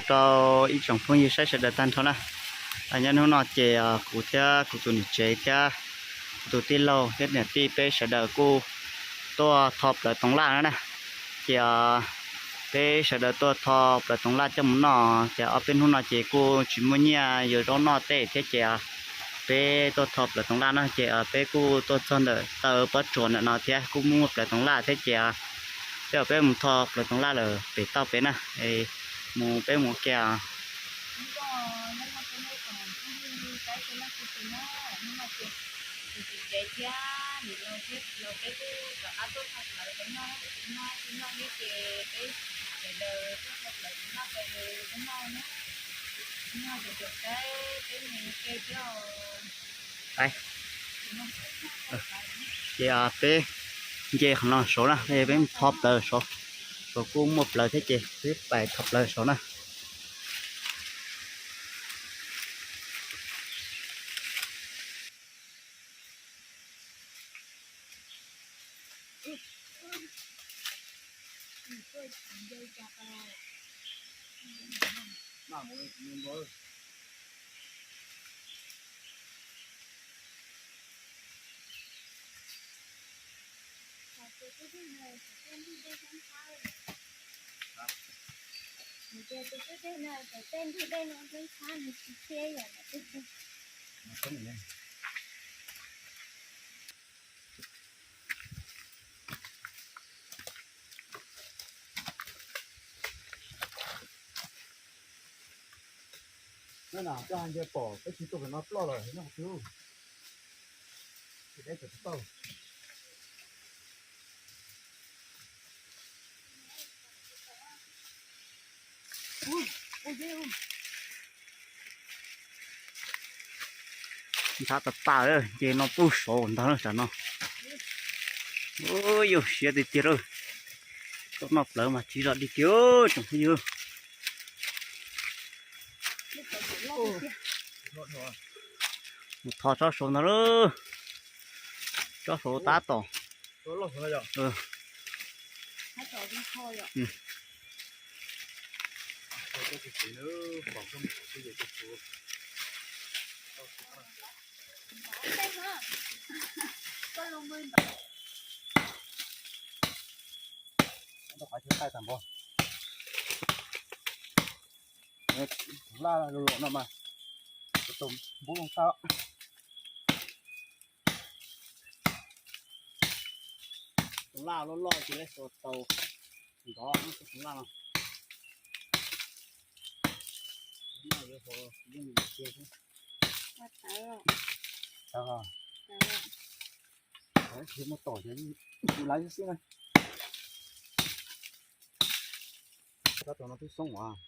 Rau ib tsoom phooj ywg saib sawv daws tag nrho na. Nyob hnub no ces kuv thiab kuv tus niam tsev thiab kuv tus tij laug thiab niam tij peb sawv daws kuj tuaj tho plawv toov laj no na. Ces peb sawv daws tuaj tho plawv toov laj coj mus noj, ces ob peb hnub no ces kuj tsis muaj nyiaj yuav zaub noj tej thiab ces peb tuaj tho plawv toov laj no ces peb kuj tuaj txog ntawm taw pob tsuas ntawm no thiab kuj muaj plawv toov laj thiab ces peb, peb mus tho plawv toov laj lawm pem toj pem na, mus peb mus ua ke. Ces peb nce qhov no saud na, peb tho plawv saud, saud kuj muaj plawv thiab ces peb pais tho plawv saud na. Coj hais tias pom peb tsis tuaj pem no ploj lawm nyob qhov twg. Deb tawm tsis tau. Ntshav tas tas, ces no pub saud ntag na tam no. Yog siav tiag tiag lawm. Tuaj noj plawv mas tsis zom dig kiag tsoom phooj ywg. Mus tho tsob saud ntag lauj. Tsob saud tab tom. Laj loj no mas, tus npub loo tau. Tus laj loj loj ces lawv xuas tau ntov tus laj no. Tsis muaj tom ces ib tug lawv xwb na. Tab tom no twb xoob as.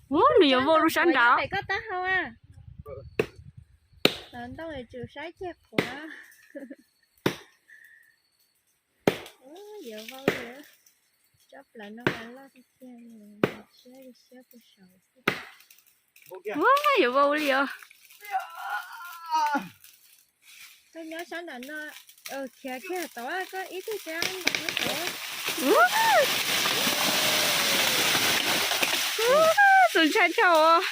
Ub, nws yuav vau lub sab nrad. Koj tab hau a. Los ntoo tsum saib ceg quav. Yuav vau li. Tsob plawv no mas loj tiag tiag, siab li siab puag saud xwb. Ub, yuav vau li os. Koj nyob sab nram no, khiav kiag tod, koj ib tug tsev nram no tod. Ub, txaus ntshai dhau os.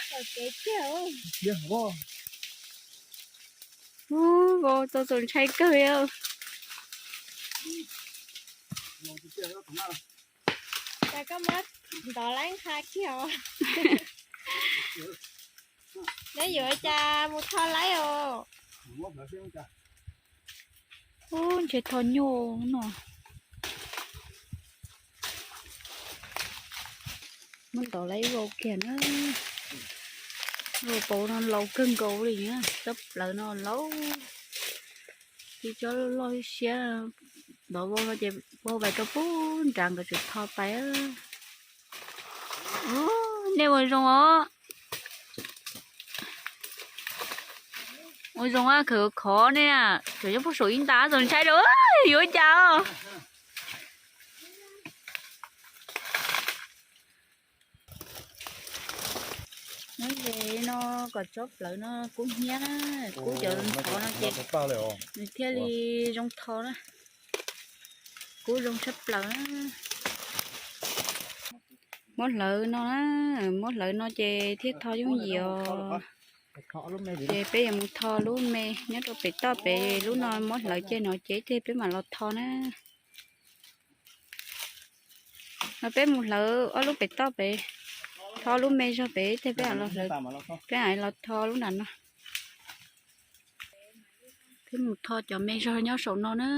Ub, vau tau txaus ntshai kawg li. Cas koj muab ntov laib nqa kiag os. Neb yuav cas mus tho laib os. Ub, ntshe tho nyuj no. Muab ntov laib vau kiag na. Vau pauv no laus kawg nkaus li na, tsob plawv no laus. Tib tsob loj siab, ntov vau no ces vau vais rau pub nrad nkawd tseem tho pais. Nej ua zoo os. Zoo khov khov ne, cov nyob puag saum ib nta txaus ntshai rau, yuav cas. Nyob ze no kom tsob plawv no kub hnyiab na, kub cov ntxhov no ces nws thiaj li zoo tho na. Kub zoo tshaj plaws na. Muab hlawv no na, muab hlawv no ces thiaj tho yooj yim os. Ces peb yuav mus tho lub me nyob rau pem toj pem lub no, muab hlawv cia no ces peb mam los tho na. No peb mus hlawv ob lub pem toj pem, tho lub me zog pem ces peb los hlawv, peb los tho lub nram no. Peb mus tho cov me zog nyob saum no na.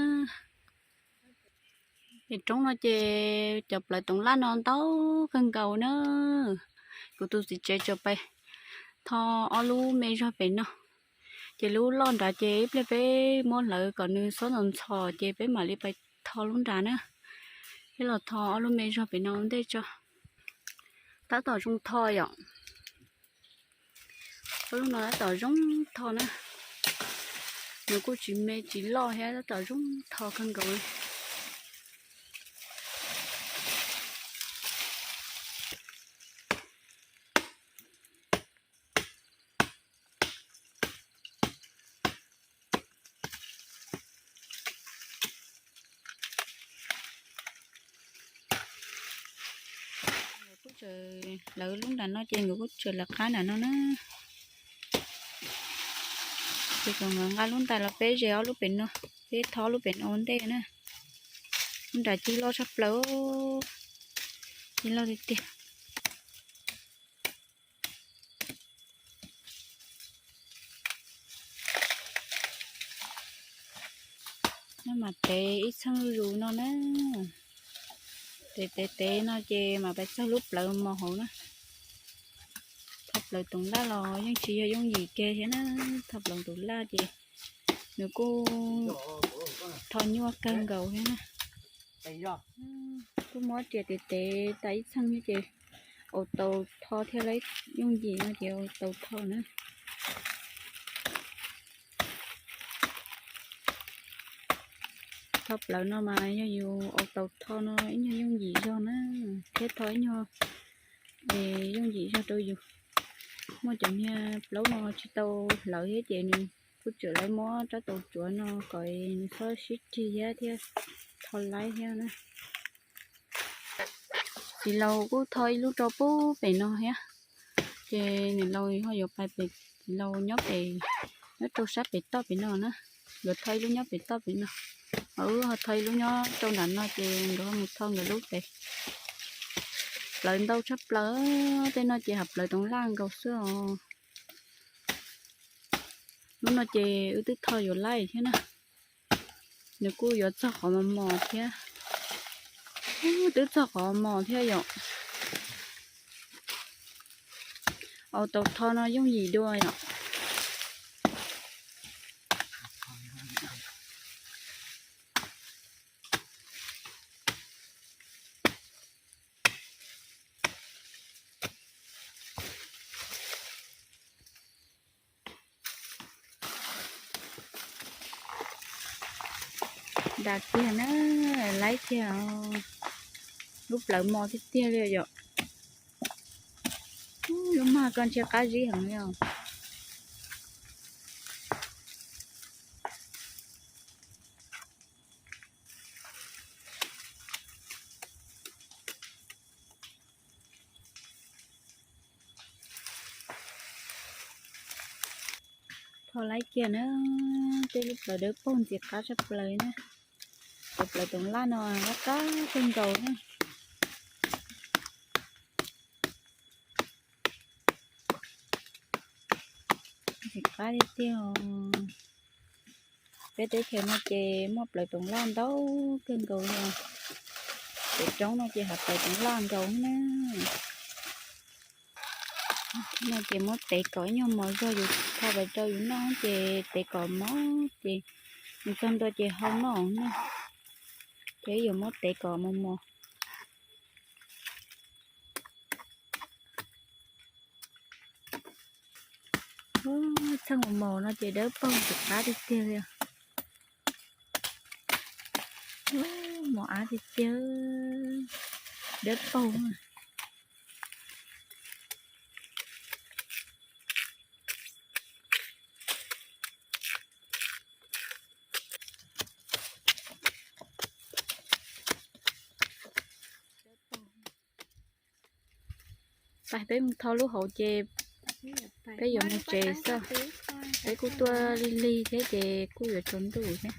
Pem roob no ces cov plawv toov laj no ntau kawg nkaus na. Kuv tus txiv tsev tso pais tho ob lub me zog pem no. Ces lub loj nrad ces ib pliag peb muab hlawv kom nws xob ntxhov ntxhov ces peb mam li pais tho lub nrad na. Peb los tho ob lub me zog pem no ua ntej tso. Tab tom zoo tho yom. Ob lub no tab tom zoo tho na. Nws kuj tsis me tsis loj thiab, tab tom zoo tho kawg nkaus li. Kuj tseem lawv lub nram no ces nkawd kuj tseem lawv qab nram no na. Ces kom nkawd nqa lub ntais los peb ze ob lub pem no, peb tho ob lub pem no ua ntej na. Lub nram cig loj tshaj plaws, cig loj tiag tiag. No mas tev ib txheej zuj zus no na. Tev tev tev no ces mam pais txog lub plawv mos hauv na. Tho plawv toov laj los yeej tsis yog yooj yim kiag thiab na. Tho plawv toov laj ces nws kuj tho nyuaj kawg nkaus thiab na. Kuj muab riam tev tev tas ib txheej ces ua tau tho thiab, yooj yim no ces ua tau tho na. Tho plawv no mas yog yus ua tau tho no ib nyuag yooj yim zog na, thiab tho ib nyuag yooj yim zog rau yus. Muaj cov niag plaub no tsis tau hlawv thiab ces nws kuj tseem lawv muab rab taus tsuav no kom nws txhob sib rig thiab, thiab tho laib thiab na. Txiv laus kuj tho ib lub rau pub pem no thiab, ces niam laus ho yuav pais pem, txiv laus nyob pem, nyob rau sab pem toj pem no na. Nkawd tho ib lub nyob pem toj pem no, ho wb ho tho ib lub nyob rau nram no ces nkawd ho mus tho nkawd lub pem. Plawv ntau tshaj plaws, tej no ces hav plawv toov laj nkaus xwb os. Lub no ces wb twb tho yuav laij thiab na. Nws kuj yuav txog qhov mos mos thiab. Twb txog qhov mos thiab yom. Ua tau tho no yooj yim dua yom. Nram kiag na, laib kiag, lub plawv mos tiag tiag li yom. Lub mag ko ntshe qab zib heev li os. Tho laib kiag na, tej lub plawv dawb paug ntxim qab tshaj plaws na. Cov plawv toov laj no qab qab kawg nkaus na. Ntxim qab tiag tiag. Peb teb chaws no ces muaj plawv toov laj ntau kawg nkaus li. Pem roob no ces hav plawv toov laj nkaus na. No ces muab tev kom ib nyuag mos zog, yus tho pais rau yus noj ces tev kom mos ces nws txog ntua ces hau noj na. Ces yuav muab tev kom mos mos. Txheej mos mos no ces dawb paug ntxim qab tiag tiag li. Mos av tiag tiag, dawb paug. Pais peb mus tho lub hauv ces peb yuav mus tsev xwb. Peb kuj tuaj lig lig thiab ces kuj yuav tsaus ntuj thiab.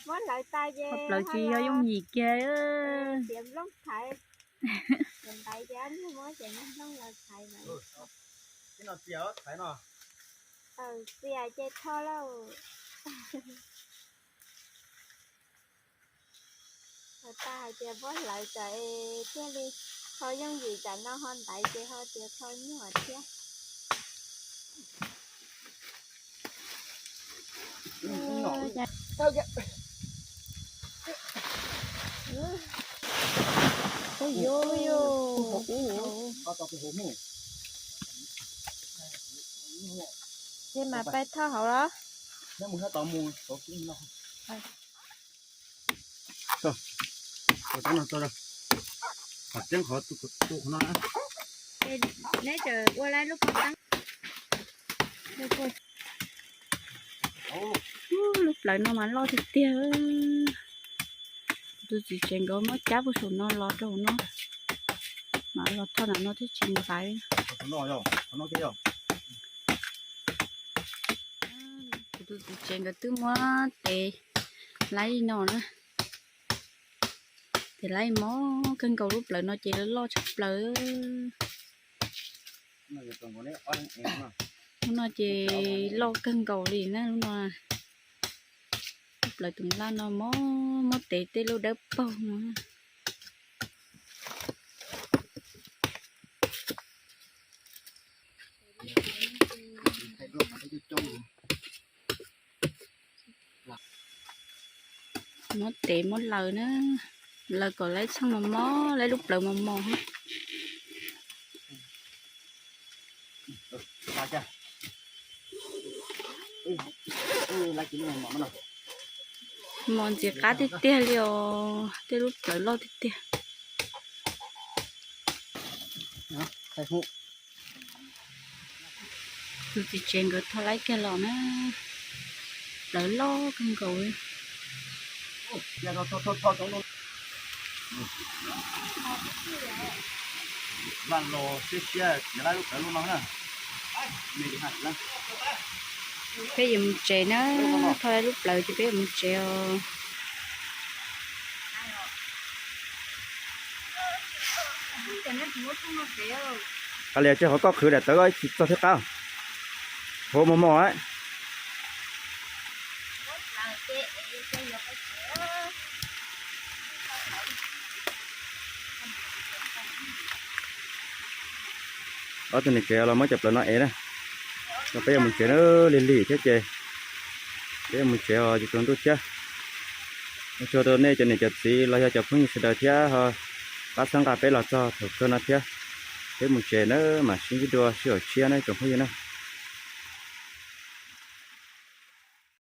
Muab hlawv tas ces plaws tsis yog yooj yim kiag. Txias ces tho lauj. Tag hais tias muab hlawv tas es thiaj li tho yooj yim, tam no ho ntaiv ces ho tias tho nyuaj thiab. Ces mas pais tho hauv los? Qhov tseeb qhov tu qhov no na. Neb tseem ua lawm lub pob teeb. Lub plawv no mas loj tiag tiag. Tus txiv tsev nkawd muab cab puag saum no los rau hauv no, mas los tho ntawm no thiaj tsis ntaiv. Kuv tus txiv tsev nkawd twb muab tev laib li no na. Tev laib mob kawg nkaus, lub plawv no ces loj tshaj plaws. Lub no ces loj kawg nkaus li na lub no. Lub plawv tus laj no mob, muab tev tej lub dawb paug no. Muab tev muab laws na, laws kom laib txheej mos mos, laib lub plawv mos mos. Mos ntxim qab tiag tiag li os, tej lub plawv loj tiag tiag. Tus txiv tsev nkawd tho laib kiag los na, plawv loj kawg nkaus li. Peb yuav mus tsev na, tho laib lub plawv ces peb yuav mus tsev os. Qab li, tsis qhov koj qhwv daim tawv ib tsis txog thiab qab. Hauv mos mos. Ob tug niam tsev los muab cov plawv no ev na. Peb yuav mus tsev na, lig lig thiab ces peb yuav mus tsev os, tsis tsaus ntuj thiab. Ua tsaug rau nej cov niam cov txiv los yog cov phooj ywg sawv daws thiab ho pab txhawb nqa peb los txog thaum kawg no thiab. Peb mus tsev na, mam sib ntsib dua sij hawm tshiab na tsoom phooj ywg na.